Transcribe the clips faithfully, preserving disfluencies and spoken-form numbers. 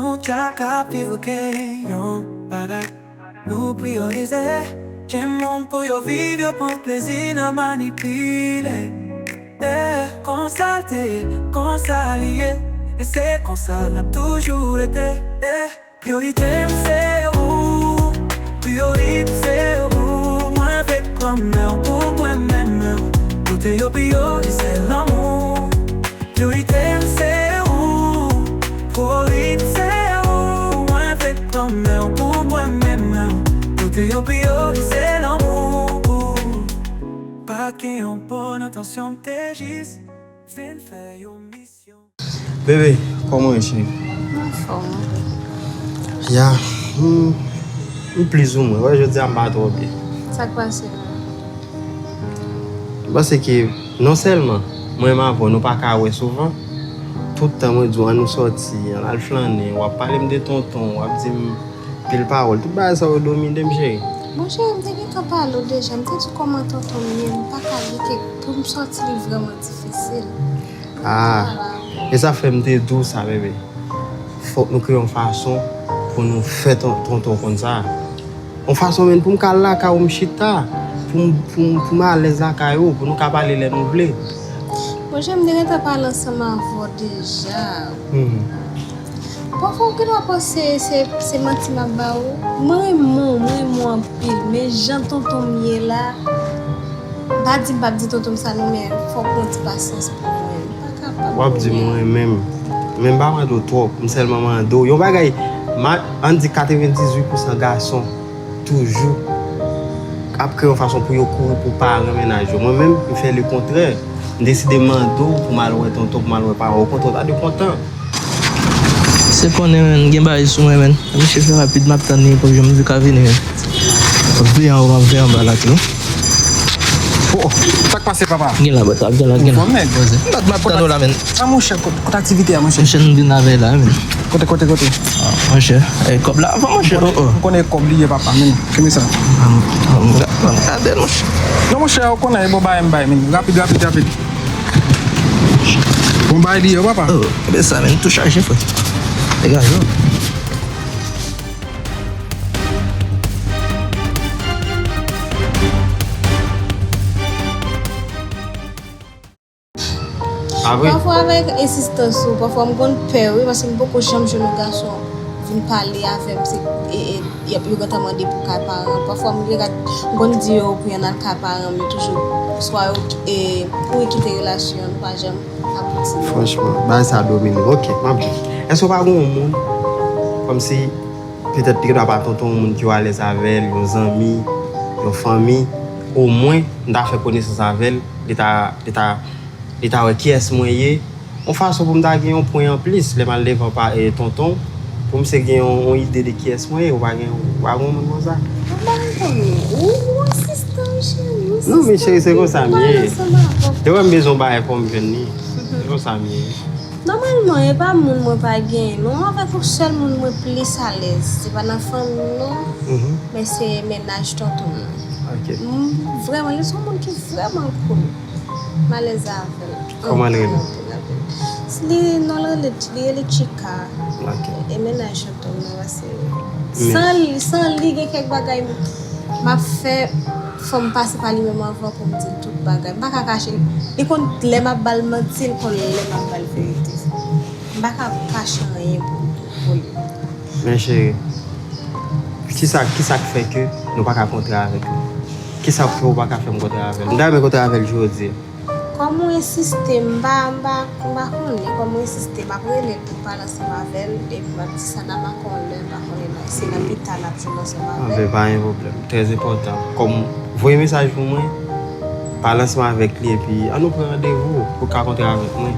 Nou ta ka viv gen yon bagay nou priyorize. Gen moun pou yo viv, yo pran plezi nan manipile. Eh, konsa l te ye, konsa li ye, e se konsa l ap toujou rete. Eh, priyorite m se ou, priyorite m se ou, mwen vle pran men w pou mwen menm. Kote yo priyorize lanmou. Priyorite m se ou, priyorite m se ou, mwen vle pran men w pou mwen menm. Kote yo priyorize lanmou. Pa gen yon bon entansyon, m te jis vin fè yon misyon. Bebe, kòman w ye, cheri? Anfòm. Ya, m, m plizoumwen. Wè, jodi a m pa twò byen. Sa k pase la? M panse ke non sèlman mwen menm avè w nou pa ka wè souvan, tout tan mwen di w ann nou sòti, ann al flannen, w ap pale m de tonton, w ap di m pil pawòl, tout bagay sa yo domine m, cheri. Bon, cheri, m te gentan pale w deja, m te di w kòman tonton m ye, m pa ka li ke pou m sòti li vrèman difisil. Ah, e sa fè m te di w sa, bebe. Fòk nou kreye yon fason pou nou fè ton, tonton konn sa. Yon fason menm pou m ka al lakay ou, m chita, pou m, pou m, pou m alèz lakay ou, pou nou ka pale lè nou vle. Monchè, m te gentan pale ansanm avè w deja. Mhm. Pafwa, ou gendwa panse se, se manti m ap ba ou. Mwen renmen w, mwen renmen w anpil, men jan tonton m ye la, m pa di m p ap di tonton m sa non, men fòk w gen ti pasyans pou mwen. M pa kapab. W ap di m ou renmen m, men m pa mande w twòp, m sèlman mande w yon bagay. Ma-, ann di katrevendizuit pousan gason toujou ap kreye yon fason pou yo kouri pou paran mennaj yo. Mwen menm, m fè lekontrè. M deside mande w pou m al wè tonton, pou m al wè paran w. Okontrè, w ta dwe kontan. Se konnen, menn, gen bagay sou mwen, menn. Misye fè rapid, m ap tann li pou jan misye ka vini, menn. M ap veye anwo, m ap veye anba la tou. Oh, oh, sa k pase, papa? Gen la, bata, gen la, gen la. Anfòm, menn. Poze. M ap tann ou la, menn. A, monchè, kot, kot aktivite a, monchè? Monchè, nou vin avè la, menn. Kote, kote, kote? Ah, monchè, e kòb la avan, monchè. Oh, oh. M konnen kòb li ye, papa, menn. Kite sa. Ann, ann, ann gade l, monchè. Non, monchè, ou konnen, e bon bagay m bay, menn. Rapid, rapid, rapid. Bon bagay li ye, papa. Oh, men sa, menn, tou chaje, frè. Degaje w. Ah wi. Pafwa avèk ensistans ou, pafwa m konn pè wi, paske m poko janm jwenn yon gason vin pale avè m, se, e, e, y ap, yo gentan mande pou kay paran. Pafwa m gentan, m konn di yo pou y ann al kay paran m, yo toujou, swa yo, e, kouri kite relasyon an, nou pa janm abouti. Franchman, bagay sa domine m. Ok, m ap di. Èske w pa gen yon moun, kòmsi, petèt, li gendwa pa tonton, yon moun ke w alèz avè l, yon zanmi, yon fanmi, omwen, m ta fè konesans avè l, li ta, li ta, li ta wè kiyès mwen ye, yon fason pou m ta gen yon pwen anplis lè m al devan pa, e, tonton, pou misye gen yon, yon ide de kiyès mwen ye, ou pa gen, ou pa gen yon moun konsa? Ou pa gen fanmi, ou, ou ensistan, cheri, ou ensistan. Non, men cheri, se konsa m ye. Lè w wè m bezwen yon bagay fò m jwenn li. Se konsa m ye. Nòmalman, e pa moun mwen pa genyen, non, m avèk yon sèl moun mwen plis alèz. Se pa nan fanmi m, non, mhm, men se mennaj tonton m nan. Ok. M, vrèman, li se yon moun ki vrèman cool. M alèz avè l. Kòman l rele? Anpil, anpil, anpil. Li, non l rele, li rele Chika. Ok. E mennaj tonton m nan, paske san li, san li, gen kèk bagay m, m ap fè, fò m pase pa li menm anvan pou m di l tout bagay. M pa ka kache l. Li konn lè m ap ba l manti, li konn lè m ap ba l verite. M pa ka kache anyen pou, pou li. Men cheri, kisa, kisa k fè ke nou pa ka kontre avèk li? Kisa k fè ou pa ka fè m kontre avè l? M ta renmen kontre avè l jodi. Kòm ou ensiste, m pa, m pa, m pa konnen. Kòm ou ensiste, m ap rele l pou m pale ansanm avè l, epi m ap di sa nan makon lè, m pa konnen nan, se nan pita n ap jwenn ansanm avè l. Anben, pa gen pwoblèm. Trè enpòtan. Kòm, voye mesaj pou mwen, pale ansanm avèk li, epi ann nou pran randevou pou l ka kontre avèk mwen.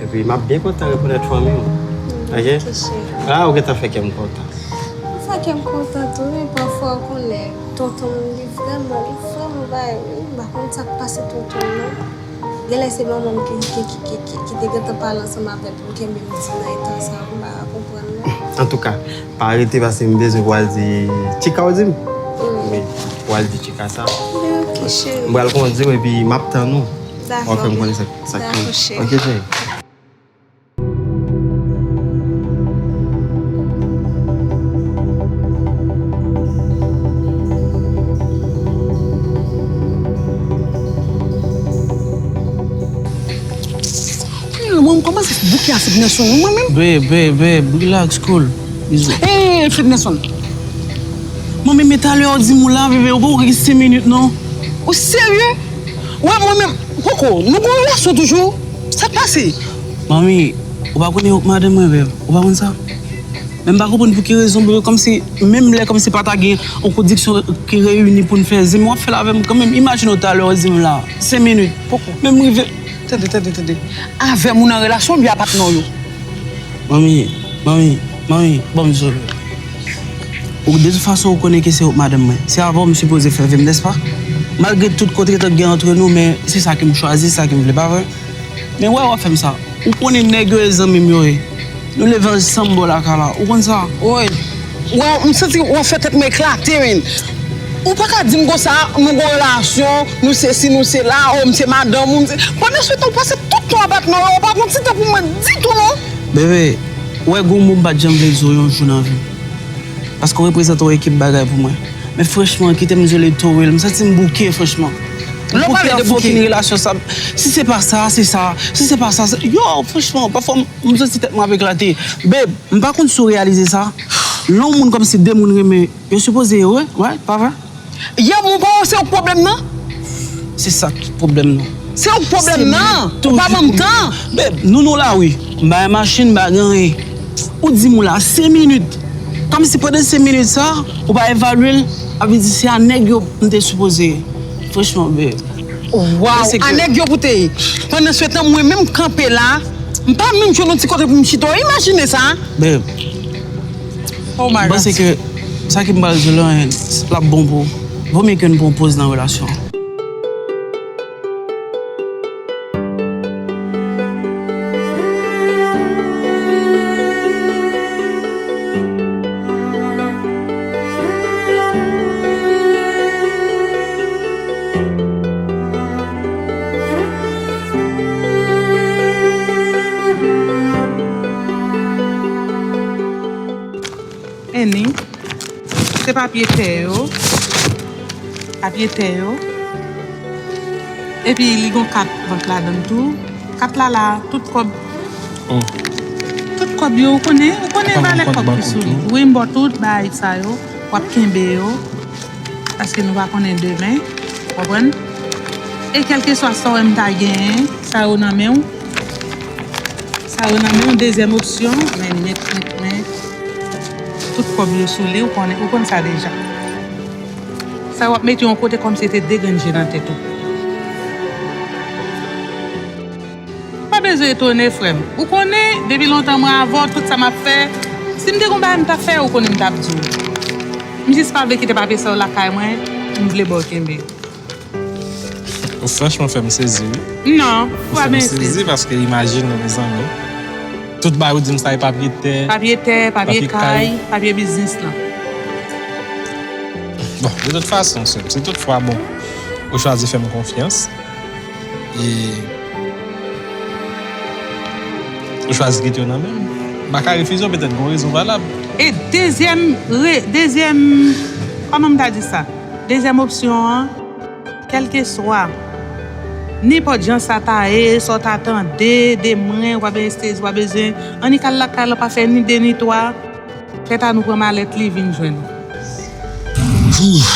Epi m ap byen kontan rekonèt fanmi w. Mm, ok? Ok, cheri. Ah, ou gentan fè kè m kontan. Ou fè kè m kontan tou, men pafwa ou konnen, tonton m, li vrèman, li vrèman bay, wi, m pa konn sa k pase tonton m nan. Genlè se manman m ki, ki, ki, ki, ki, ki te gentan pale ansanm avè l pou l kenbe m di nan eta sa a, m pa konprann non. Antouka, pa rete paske m bezwen pou al di Chika, ou di m? Wi. Wi, pou al di Chika sa. Wi, ok, cheri. M pral kondui w epi m ap tann ou. Dakò. W ap fè m konnen sa, sa k fèt. Dakò, cheri. Ok, cheri. Bouke a Fednerson wi mwen menm. Babe, babe, babe, relax, cool. Bizou. Hey, Fednerson. Manmi, men talè w di m ou la, bebe, ou poko gen senk minit non. Ou serye? Wè mwen menm, poko, nou gon relasyon toujou? Sa k pase? Manmi, ou pa konnen yo k madanm mwen, bebe. Ou pa konn sa? Men m pa konprann pou ki rezon, bebe, kòmsi, menm lè kòmsi pa ta gen yon kondisyon ki reyini pou n fè zen, men w ap fè l avè m kanmenm. Imajine w talè w di m la, senk minit. Poko. Men m rive. Tande, tande, tande. Avè m ou nan relasyon oubyen a patnè w yo? Manmi, manmi, manmi, ban m di w. Ou, de tout fason, ou konnen ke se ou k madanm mwen. Se avè w m sipoze fè vi m, nèspa? Malgre tout kontretan k gen antre nou, men se sa ke m chwazi, se sa ke m vle, pa vre? Men wè w ap fè m sa. Ou konnen nèg yo e zanmi m yo ye. Nou leve ansanm bò lakay la. Ou konn sa? Woy. Wè, m santi w ap fè tèt mwen eklate, men. Ou pa ka di m konsa, nou gon relasyon, nou sesi, nou sela, o, m se madanm ou, m se, pandan se tan, ou pase tout tan w ap ak non, ou pa gon ti tan pou mwen ditou, non. Bebe, wè, gon mo m pa t janm vle di w yon jou nan vi m. Paske w reprezante yon ekip bagay pou mwen. Men franchman, kite m di w le towel, m santi m bouke, franchman. M bouke avèk fòkin relasyon sa. Si se pa sa, se sa. Si se pa sa, se, yo, franchman, pafwa m, m santi tèt mwen ap eklate. Babe, m pa konn si w reyalize sa. Lè yon moun kòmsi de moun renmen, yo sipoze yo, wè, wè, pa vre? Ye moun pa wè se ou k pwoblèm nan? Se sa k pwoblèm nan. Se ou k pwoblèm nan. Ou pa ban m tan. Babe, nou, nou la, wi. M pa gen machin, m pa gen anyen. Ou di m ou la, senk minit. Kòmsi pandan senk minit sa, ou pa evalye l, sa vle di se a nèg yo m te sipoze ye. Franchman, babe. Waw, a nèg yo pou te ye. Pandan se tan, mwen menm m kanpe la, m pa menm jwenn yon ti kote pou m chita. Imajine sa. Babe, oh my God. M panse ke sa ke m pral di w la, l ap bon pou ou. Vomye ke n pran yon poz nan relasyon an. Annie, se papye tè yo. Papye tè yo. Epi li gon kat bank ladan l tou. Kat la la, tout kòb. Oh. Tout kòb yo, ou konnen, ou konnen valè kòb ki sou li. Wi, m ba w tout bagay sa yo. W ap kenbe yo. Paske nou pa konnen demen. Konprann? E kèlkeswa sa w wè m ta genyen, sa yo nan men w. Sa yo nan men w, dezyèm opsyon, men nèt, nèt, men tout kòb yo sou li, ou konnen, ou konn sa deja. Sa yo ap mete yon kote kòmsi se te de grenn je nan tèt ou. Ou pa bezwen etone, frè m. Ou konnen, depi lontan mwen avè w, tout sa m ap fè, si m te gon bagay m t ap fè, ou konnen m t ap di w. M jis pa vle kite papye sa yo lakay mwen, m vle ba w kenbe yo. Ou franchman fè m sezi, wi. Non, ou pa ben sezi. Ou fè m sezi paske imajine w, mezanmi. Tout bagay ou di m sa e papye tè, papye tè, papye kay, papye biznis lan. Bon, de tout fason, sè m, si tout fwa, bon, ou chwazi fè m konfyans, e ou chwazi kite yo nan men m, m pa ka refize w, petèt gen yon rezon valab. E dezyèm, re-, dezyèm, kòman m ta di sa? Dezyèm opsyon an, kèlkeswa, nenpòt jan sa ta ye, sa w ta tande de mwen, w pa bezwen sezi, w pa bezwen annik al lakay la, pa fè ni de ni twa. Fè ta nou pran malèt li vin jwenn ou. Ouf!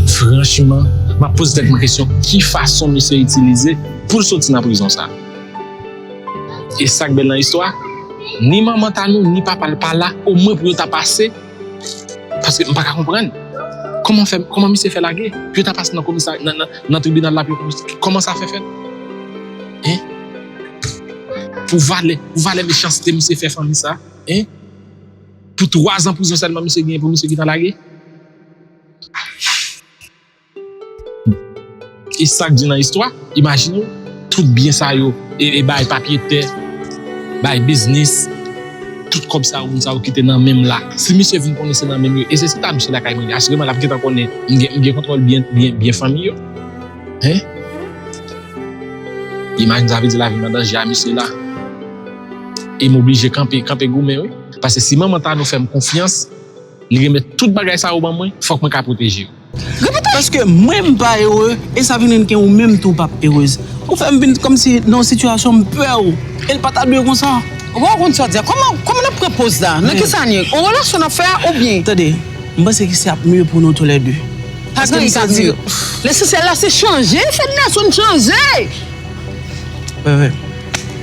Franchman, m ap poze tèt mwen kesyon, ki fason misye itilize pou l soti nan prizon sa? E sa k bèl nan istwa, ni manman ta nou, ni papa l pa la, omwen pou yo ta pase, paske m pa ka konprann. Kòman fè, kòman misye fè lage? Pou yo ta pase nan komisa, nan, nan, nan tribinal la, pou yo, kòman sa fè fèt? Hein? Pou valè, pou valè mechanste misye fè fanmi sa, hein? Pou twa zan prizon sèlman misye genyen pou misye gentan lage? E sa k di nan istwa, imajine w, tout byen sa yo, e, e bay papye tè, bay biznis, tout kòb sa yo, moun sa yo kite nan men m la. Si misye vin konnen se nan men m yo, e se si ta misye lakay mwen, asireman l ap gentan konnen m gen, m gen kontwòl byen, byen, byen fanmi yo. Hein? Imajine sa vle di lavi m an danje a misye la. E m oblije kanpe, kanpe goumen, wi. Paske si manman ta nou fè m konfyans, li remèt tout bagay sa yo ban mwen, fòk mwen ka pwoteje yo. Repete Paske mwen m pa ere, e sa vin rann ke ou menm tou w p ap erez. Ou fè m vin kòmsi nan yon sitiyasyon m pè w. E l pa ta dwe konsa. Ou pa konn sa w di a. Kòman, kòman n ap pran pòz la? Nan ki sa n ye? Yon relasyon n ap fè a oubyen? Tande, m panse ke se ap mye pou nou toulède. Paske m santi ke lesansyèl la se chanje. Fè n chanje. Wè, wè.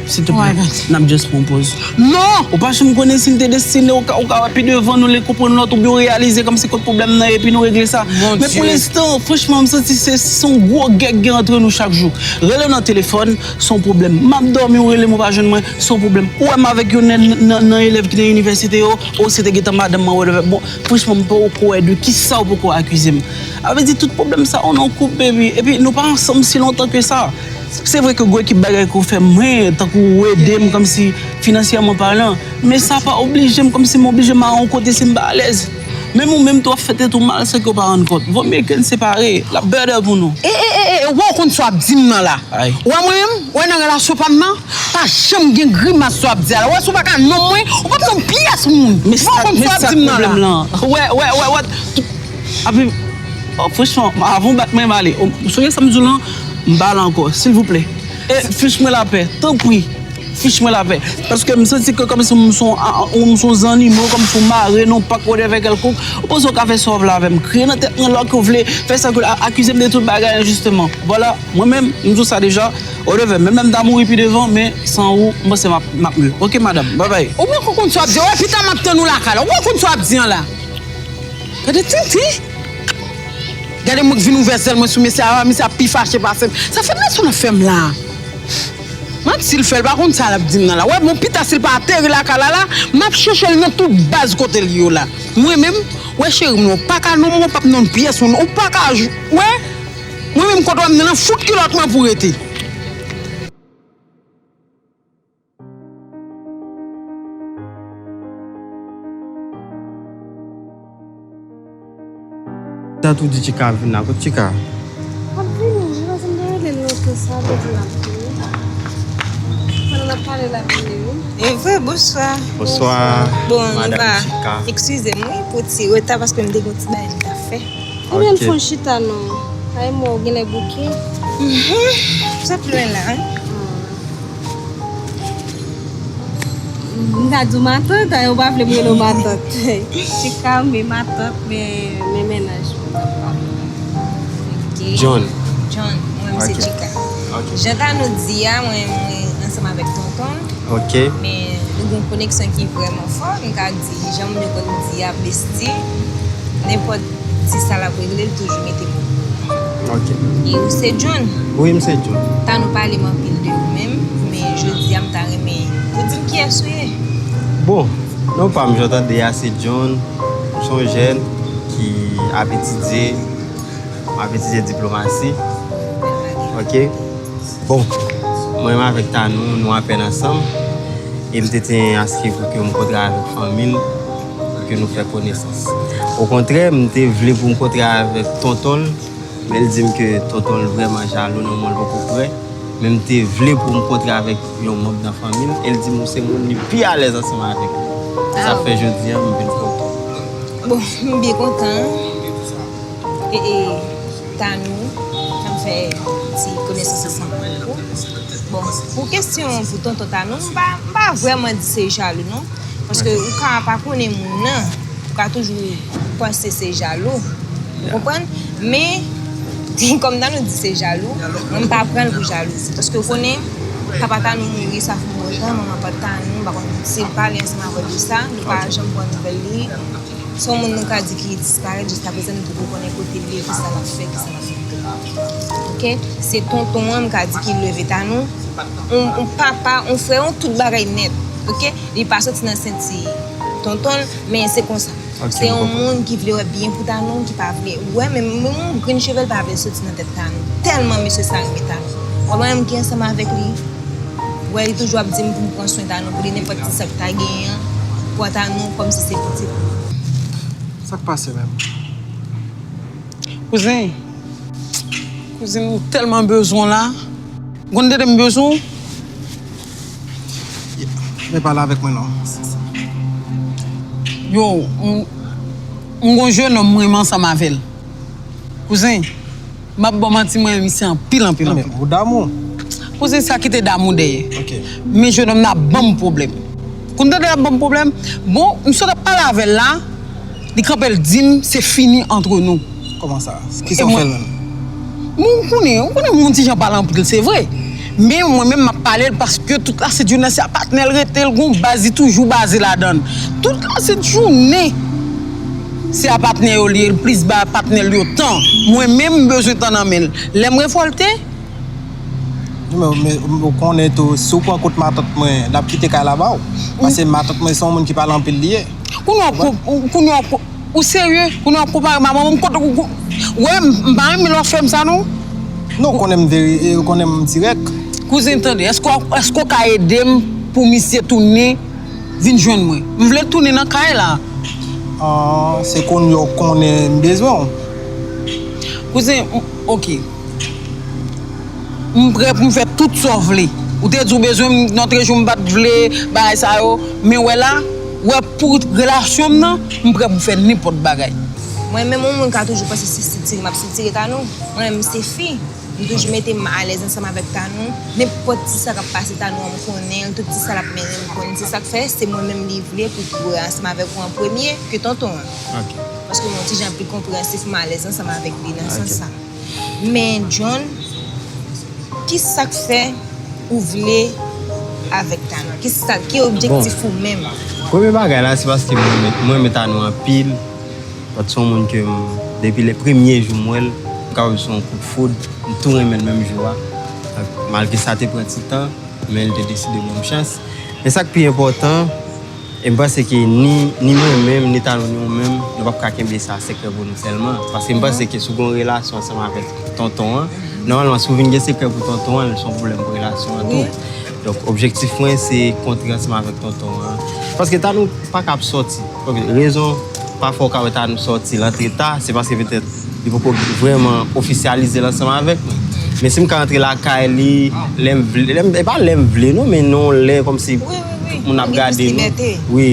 Silteplè, n ap just pran pòz. Non! Ou pa janm konnen si n te destine, ou ka, ou ka wè pi devan nou, li konprann lòt, oubyen ou reyalize kòmsi kot pwoblèm nan ye, epi nou regle sa. Men pou lenstan, franchman, m santi se, se yon gwo gè k gen antre nou chak jou. Rele nan telefòn, se yon pwoblèm. M ap dòmi, ou rele m, ou pa jwenn mwen, se yon pwoblèm. Ou wè m avèk youn nan, nan, nan elèv ki nan inivèsite yo, o, se te gentan madanm mwen, whatever. Bon, franchman, m poko wè de kisa ou poko akize m. Sa vle di tout pwoblèm sa yo nan koup, baby. Epi nou pa ansanm si lontan ke sa. Se vre ke gwo ekip bagay ke w fè mwen, tankou ou ede m kòmsi finansyèman palan, men sa pa oblije m kòmsi m oblije m al yon kote si m pa alèz. Menm ou menm tou w ap fè tèt ou mal san ke w pa rann kont. Vo mye ke n separe, l ap better pou nou. E, e, e, e, ou wè w konn sa w ap di m nan la. Ay. Ou wè mwen menm, ou wè nan relasyon pa m nan, pa janm gen grimas sa w ap di a la. Ou wè si w pa ka nonm mwen, ou p ap nonm pyès moun. Ou wè w konn sa w ap di m nan la. Wè, wè, wè, wè. Api, oh, franchman, avan w bat mwen, m ale. Oh, sonje sa m di w lan, m pa la ankò, silvouplè. E fich mwen lapè, tanpri. Fich mwen lapè. Paske m santi ke kòmsi m se yon, a, a, m se yon zannimo, kòmsi yon mare, nan yon pak, whatever kèlkonk. Ou panse w ka fè sa w vle avè m. Kriye nan tèt mwen lè ke w vle. Fè sa ke w vle. A, akize m de tout bagay enjisteman. Vwala, mwen menm, m di w sa deja. Whatever. Menm lè m ta mouri pi devan, men san ou, m panse m ap, m ap mye. Oke, madanm. Bye bye. Ou poko konn sa w ap di. Wè, pita m ap tann ou lakay la. Ou poko konn sa w ap di an la. Gade tenten. Gade mwen k vin ouvè zèl mwen sou mesye a, mesye a pi fache pase m. Sa fè mesye w nan fè m la. M ap di l fè l pa konn sa l ap di m nan la. Wè, bon, pita si l pa ateri lakay la la, m ap chèche l nan tout baz kote l yo la. Mwen menm, wè cheri m, non, ou pa ka nonm mwen, ou p ap nonm pyès moun, ou pa ka j-, wè, mwen menm kote w ap nan fout kilòt mwen pou rete. Dat ou di Tchika ap vin la, kot Tchika? Ap vini, wi, paske m te rele l lontan sa, l te di l ap vini. Pandan n ap pale, l ap vini, wi. E vre, bonswa. Bonswa. Bon, nou pa, eskize m, wi, pou ti reta, paske m te gen yon ti bagay m t ap fè. Ebyen, n fè yon chita non. Ay, mwen, ou genlè bouke. Mhm. Sot lwen la, wi. M ta di w matant, e ou pa vle m rele w matant. Tchika, men matant, men, men mennaj mwen. Ok. John. John, mwen, m se Tchika. Ok. Jan Tanou di a, mwen, mwen ansanm avèk tonton l. Ok. Men nou gen yon koneksyon ki vrèman fò. M ka di, jan moun yo konn di a, besti. Nenpòt ti sa l ap regle, l toujou mete m okouran. Ok. E ou se John? Wi, m se John. Tanou pale m anpil de ou menm, men jodi a m ta renmen ou di m kiyès ou ye. Bon, non pa m, jan w tande a, se John. M se yon jèn ki ap etidye, m ap etidye diplomasi. Ok. Bon, mwen menm avèk Tanou, nou apèn ansanm. E m te, te enskri pou ke m kontre avèk fanmi l, pou ke nou fè konesans. Okontrè, m te vle pou m kontre avèk tonton l, men l di m ke tonton l vrèman jalou nan moman l poko prè. Men m te vle pou m kontre avèk yon manm nan fanmi l, e l di m ou se moun li pi alèz ansanm avèk li. Se sa k fè jodi a, m vin fè w tou. Bon, m byen kontan. E, e, Tanou, ann fè ti konesans ansanm avèk ou. Bon, pou kesyon pou tonton Tanou, m pa, m pa vrèman di se jalou, non. Paske ou ka pa konnen moun nan, ou ka toujou panse se jalou. Ou konprann? Men, kòm Tanou di se jalou, mwen m pa pran l pou jalouzi. Paske ou konnen, papa Tanou mouri, sa fè lontan, manman pa Tanou, m pa konn si l pale ansanm avè l de sa, nou pa janm pran nouvèl li. Se yon moun nou ka di ki disparèt, jiskaprezan nou poko konnen kote l ye, kisa l ap fè, kisa l ap fè. Ok? Se tonton an m ka di ki leve Tanou. On, on papa, on frè, on tout bagay nèt. Ok? Li pa soti nan senti tonton l, men se konsa. Ok, se yon moun ki vle wè byen pou Tanou, ki pa vle wè, men, men yon grenn cheve l pa vle soti nan tèt Tanou. Tèlman mesye sa renmen Tanou. Wè mwen menm ki ansanm avèk li, wè, li toujou ap di m pou m pran swen Tanou pou li, nenpòt ti sa k ta genyen an, pran Tanou kòmsi se pitit li. Sa k pase menm? Kouzen, kouzin, m tèlman bezwen w la. Ou konn tande m bezwen w? Men pale avèk mwen non. Yo, m, m gon jennonm m renmen ansanm avè l. Kouzen, m ap ba w manti, mwen renmen misye anpil, anpil, anpil. Ou damou. Kouzen, sa kite damou dèyè. Men jennonm nan ap ban m pwoblèm. Kou n tande l ap ban m pwoblèm, bon, m sot ap pale avè l la, li kanpe l di m se fini antre nou. Kòman sa? Kisa w fè l menm? Bon, ou konnen, ou konnen m yon ti jan pale anpil, se vre. Men mwen menm m ap pale l paske tout lasenjounen se a patnè l rete, l gon baz, li toujou baze ladan l. Tout lasenjounen se a patnè yo li ye, l plis ba patnè l yo tan. Mwen menm m bezwen tan nan men l. Lè m revòlte, Men, men ou konnen tou, si w pran kout matant mwen, l ap kite kay la ba w. Paske matant mwen se yon moun ki pale anpil li ye. Kounye a w ko- ou- kounye a w ko- ou serye? Kounye a w konpare m a manman m kote ou ou- wè m m pa renmen lè w ap fè m sa non. Non, ou konnen m veri, ou konnen m dirèk. Kouzen tande, èske w- èske w ka ede m pou misye tounen vin jwenn mwen? M vle l tounen nan kay la. Ah, se kounye a w konnen m bezwen w. Kouzen, m- oke. M prè pou m fè tout sa w vle. Ou te di w bezwen m nan trejou m pa t vle bagay sa yo. Men wè la, wè pou relasyon m nan, m prè pou m fè nenpòt bagay. Mwen menm yon moun ka toujou panse se sitire m ap sitire Tanou. Mwen menm se fi. M toujou mete m alèz ansanm avèk Tanou. Nenpòt ti sa k ap pase Tanou an m konnen l, tout ti sa l ap mennen m konnen. Se sa k fè se mwen menm li vle pou l ansanm avèk ou an premye ke tonton an. Paske mwen yon ti jan pi konpreyansif, m alèz ansanm avèk li nan sans sa. Men John, ki sa k fè ou vle avèk Tanou? Ki sa, ki objektif ou menm? Premye bagay la, se paske mwen renmen, mwen renmen Tanou anpil. Paske se yon moun ke m, depi le premye jou m wè l, m ka wè l se yon kout foud, m tou renmen l menm jou a. Malgre sa te pran ti tan, men l te deside ban m chans. Men sa k pi enpòtan, E m panse ke ni ni mwen menm, ni Tanou, ni ou menm, nou p ap ka kenbe sa sekrè pou nou sèlman. Paske m panse ke si w gen yon relasyon ansanm avèk tonton an, nòmalman si w vin gen sekrè pou tonton an, se yon pwoblèm pou relasyon an tou. Donk, objektif mwen se kontre ansanm avèk tonton an. Paske Tanou pa ka ap sòti. Rezon, pafwa w ka wè Tanou sòti, l antre ta, se paske petèt li poko vrèman ofisyalize l ansanm avèk mwen. Men si m ka antre lakay li, lè m vle, lè m, e pa lè m vle non, men nan yon lè kòmsi tout moun ap gade nou. Wi,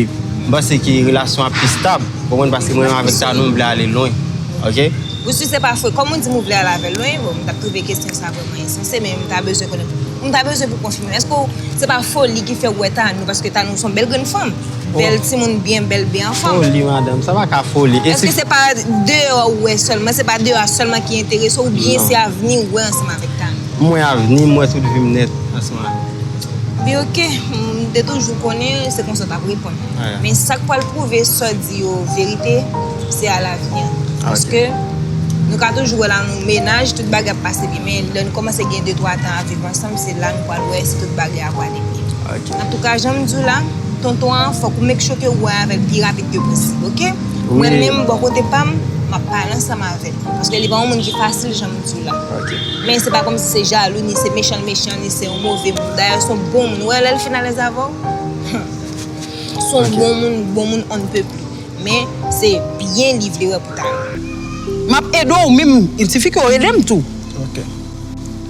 m panse ke relasyon an ap pi stab, ou konprann, paske mwen menm avèk Tanou m vle ale lwen. Oke? Ou si se pa foli, kòm ou di m ou vle ale avè l lwen, bon, m t ap twouve kesyon sa vrèman ensanse, men m ta bezwen konnen, m ta bezwen pou konfime. Èske w, se pa foli ki fè w wè Tanou, paske Tanou se yon bèl grenn fanm. Bèl timoun byen bèl, byen anfòm. Foli, madanm, sa pa ka foli. Èske se pa deyò ou wè sèlman, se pa deyò a sèlman ki enterese w, oubyen se avni ou wè ansanm avèk Tanou? M wè avni, m wè tout vi m nèt ansanm avè l. Bi oke, m te toujou konnen se konsa w t ap reponn. Men sa k pral pwouve sa w di yo verite, se alavni an. Paske nou ka toujou wè la nou mennaj, tout bagay ap pase byen, men lè nou kòmanse gen de twa tan ap viv ansanm, se la nou pral wè si tout bagay ap prale byen. Antouka, jan m di w la, tonton an, fòk ou make sure ke ou wè avè l pi rapid ke posib, oke? Mwen menm, bò kote pa m, m ap pale ansanm avè l. Paske li pa yon moun ki fasil, jan m di w la. Men se pa kòmsi se jalou, ni se mechan l mechan, ni se yon move moun. Dayè, se yon bon moun. Ou wè lè l fin alèz avè w? Se yon bon moun, bon moun on ne peut plus. Men, se byen li vle wè pou Tanou. M ap ede w, menm, il sifi ke w ede m tou.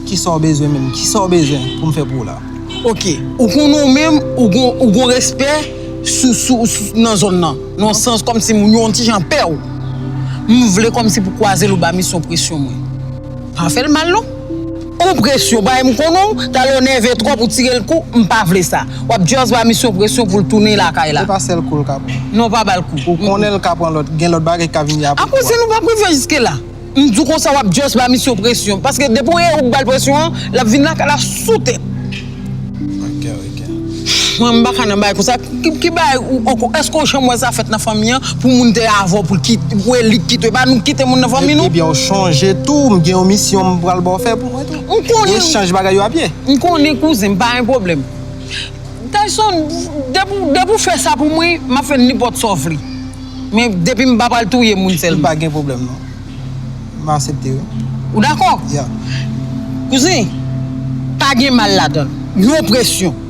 Kisa w bezwen menm? Kisa w bezwen pou m fè pou w la? Oke, ou konnen w menm, ou gon, ou gon respè sou, sou, sou, nan zòn nan. Nan yon sans kòmsi moun yo yon ti jan pè w. M vle kòmsi pou kwaze l ou ba misyon presyon mwen. Pa fè l mal non. Ou presyon, bagay m konnen w, talè w nève twòp, ou tire l kou, m pa vle sa. W ap just ba misyon presyon pou l tounen lakay la. Se pa sèl kou l ka pran. Non, pa ba l kou. Ou konnen l ka pran lòt, gen lòt bagay ki ka vini apre kou a. Akoz se nou p ap rive jiske la. M di w konsa w ap just ba misye presyon. Paske depi w ye ou k ba l presyon an, l ap vin lakay la sou tèt. Mwen m pa ka nan bagay konsa. Ki, ki bagay ou, ou, èske w janm wè sa fèt nan fanmi an pou moun te avè w pou l kit-, pou elit kite w? E pa nou k kite moun nan fanmi nou? Ebyen, ou chonje tou, m gen yon misyon m pral ba w fè pou mwen tou. M konnen. Echanj bagay yo ap ye. M konnen kouzen, m pa gen pwoblèm. Tayson, depi, depi w fè sa pou mwen, m ap fè nenpòt sa w vle. Men depi m pa pral touye moun sèlman. M pa gen pwoblèm non. M aksepte wi. Ou dakò? Yeah. Kouzen, pa gen mal ladan l. Yon presyon.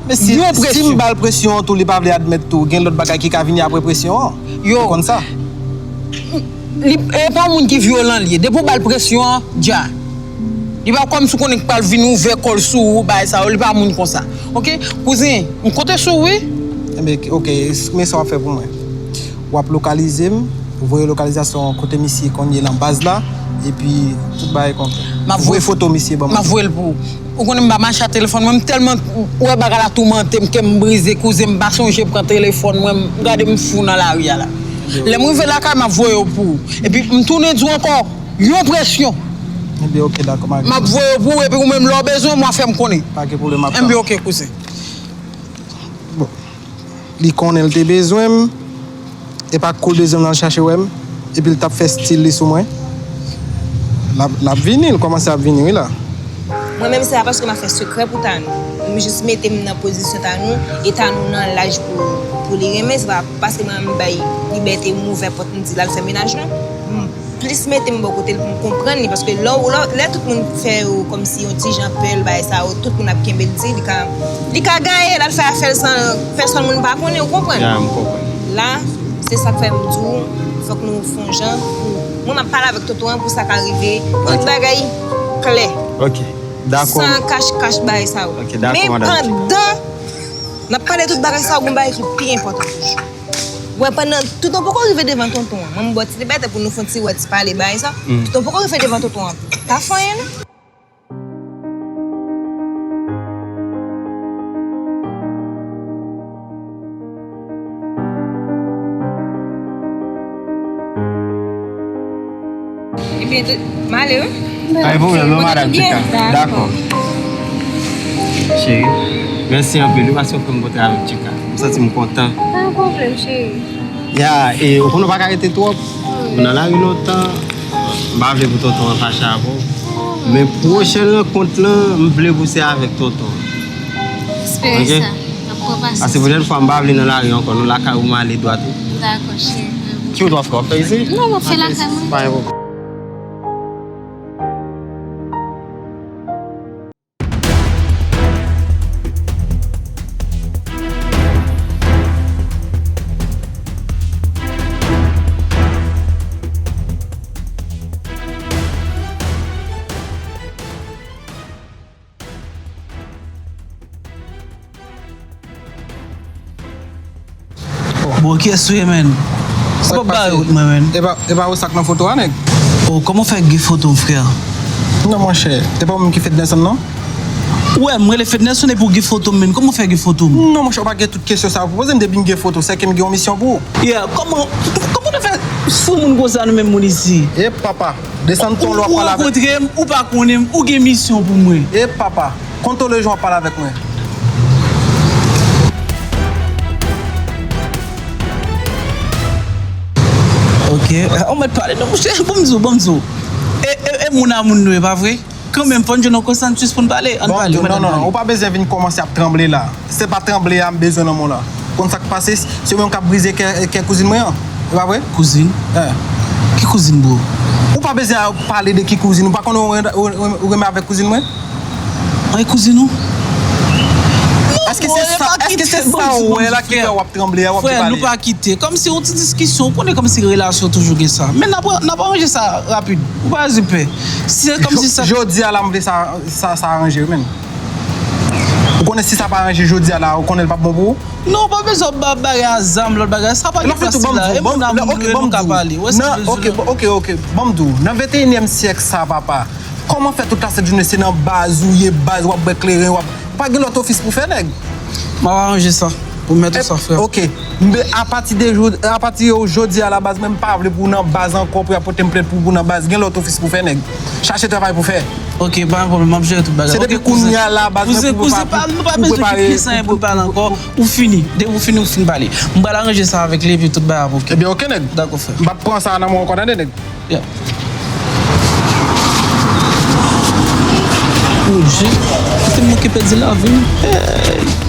Men si, si m ba l presyon an tou, li pa vle admèt tou, gen lòt bagay ki ka vini apre presyon an. Yo. Ou konn sa? Li, e pa yon moun ki vyolan li ye. Depi w ba l presyon an, dja. Li pa kòmsi w konnen k pral vin ouvè kò l sou ou, bagay sa yo, li pa moun konsa. Oke? Kouzen, m konte sou ou wi. Enben, oke, men sa w ap fè pou mwen. W ap lokalize m, Ou voye lokalizasyon kote misye konn ye nan baz la, epi tout bagay konplè. M ap voye foto misye ban mwen. M ap voye l pou ou. Ou konnen m pa mache ak telefòn mwen, m tèlman wè bagay la toumante m, kè m brize, kouzen, m pa sonje pran telefòn mwen, m gade m fou nan lari a la. Lè m rive lakay, m ap voye yo pou ou. Epi m tounen di w ankò, yon presyon. Ebyen, oke, dakò, m a... M ap voye yo pou ou, epi ou menm, lè w bezwen mwen, fè m konnen. Pa gen pwoblèm, m ap tann. Ebyen, oke, kouzen. Bon. Li konnen l te bezwen m, e pa kou l bezwen m l al chache wè m, epi l t ap fè stil li sou mwen. L ap, l ap vini, l kòmanse ap vini, wi, la. Mwen menm, se pa paske m ap fè sekrè pou Tanou. M jis mete m nan pozisyon Tanou, e Tanou nan laj pou, pou li renmen, se pa paske mwen menm m bay libète, m ouvè pòt, m di l al fè mennaj, non. M plis mete m bò kote l pou m konprann li, paske lè w, lè, lè tout moun fè yo kòmsi yon ti jan pè l, bagay sa yo, tout moun ap kenbe l di, li ka, li ka gaye, l al fè afè l san pèsòn moun pa konnen, ou konprann? Ya, m konprann. La, se sa k fè m di w, fòk nou fè yon jan pou, mwen, m ap pale avèk tonton an pou sa ka rive, tout bagay klè. Ok, dakò. San kach kach bagay sa yo. Ok, dakò, madanm. Men pandan n ap pale tout bagay sa yo, gon bagay ki pi enpòtan toujou. Wè, pandan toutan poko rive devan tonton an, mwen m ba w ti libète pou nou fè yon ti wè, ti pale bagay sa. Toutan poko rive devan tonton an, pa fè anyen non. Ebyen, m ale wi. Ay, pou mwen, non, madanm Tchika. Dakò. Cheri, mèsi anpil wi, paske w fè m kontre avèk Tchika. M santi m kontan. Pa gen pwoblèm, cheri. Ya, e ou konnen w pa ka rete twòp. Ou nan lari lontan. M pa vle pou tonton an fache avè w. Men pwochèn rankont lan, m vle pou se avèk tonton an. Espere sa. N ap pran pasyans. Paske pwochèn fwa, m pa vle nan lari ankò. Non, lakay ou m ale dwat wi. Dakò, cheri. Ki wout w ap fè? W ap fè isit? Non, m ap fè lakay mwen. Pa gen pwoblèm. Bro, kiyès ou ye, menn? Ou p ap bare wout mwen, menn. E pa, e pa ou sa k nan foto a, nèg? Oh, kòman w fè gen foto m, frè? Non, monchè, e pa ou menm ki Fednerson, non? Ou wè m rele Fednerson epi w gen foto m, menn. Kòman w fè gen foto m? Non, monchè, ou pa gen tout kesyon sa yo pou poze m. Depi m gen foto, sèke m gen yon misyon pou ou. Yeah, kòman, kòman nou fè sou moun konsa, nou menm moun isi? E papa, desann ton lè w ap pale avèk... Ou rankontre m, ou pa konnen m, ou gen misyon pou mwen. E papa. Kontwole jan w ap pale avèk mwen. Ok. Ou mèt pale non, monchè. Ban m di w, ban m di w. E, e, e moun a moun nou ye, pa vre? Kanmenm, fò n jwenn yon konsansis pou n pale. Ann pale, ou mèt ann pale. Non, non, non. Ou pa bezwen vin kòmanse ap tranble la. Se pa tranble a m bezwen nan men w la. Konn sa k pase, se ou menm k ap brize kè, kè kouzin mwen an. E pa vre? Kouzin? Eh. Ki kouzin, bro? Ou pa bezwen ap pale de ki kouzin. Ou pa konnen ou, ou, ou, ou renmen avèk kouzin mwen? Ay, kouzin ou? Èske se sa, èske se sa ou wè la ki fè w ap tranble a, w ap di pale? Frè, nou pa kite. Kòmsi yon ti diskisyon, ou konnen kòmsi relasyon toujou gen sa. Men n ap, n ap aranje sa rapid. Ou pa bezwen pè. Si se kòmsi sa... Jodi a la, m vle sa, sa, sa aranje wi, menn. Ou konnen si sa pa aranje jodi a la, ou konnen l p ap bon pou ou? Non, ou pa bezwen ba-, bagay a zam, lòt bagay. Sa pa gen fasil la. E moun a moun nou ye, nou ka pale. Wè sa m bezwen. Ok, ok, ok. Ban m di w, nan venteyinyèm syèk sa, papa, kòman fè tout lasent jounen se nan baz ou ye, baz w ap bwè kleren, w ap, ou pa gen lòt ofis pou fè, nèg? M ap aranje sa. Pwomèt ou sa, frè m. Ok. Men apati de jou, apati de jodi a la, baz, mwen m pa vle pou w nan baz ankò, pou y ap pote m plent pou, pou w nan baz. Gen lòt ofis pou fè, nèg. Chache travay pou fè. Ok, pa gen pwoblèm, m ap jere tout bagay. Se depi kounye a la, baz, mwen pou, pou, pou prepare, pou, pou prepare. Kouzen, kouzen, pa, nou pa peze plis anyen pou n pale ankò. Ou fini. Depi ou fini, ou fin pale. M pral aranje sa avèk li, epi tout bagay ap ok. Ebyen, ok, nèg. Dakò, frè. M p ap pran sa nan men w ankò, tande, nèg. Yeah. Mon Dieu, kite m manke pèdi lavi m. Hey.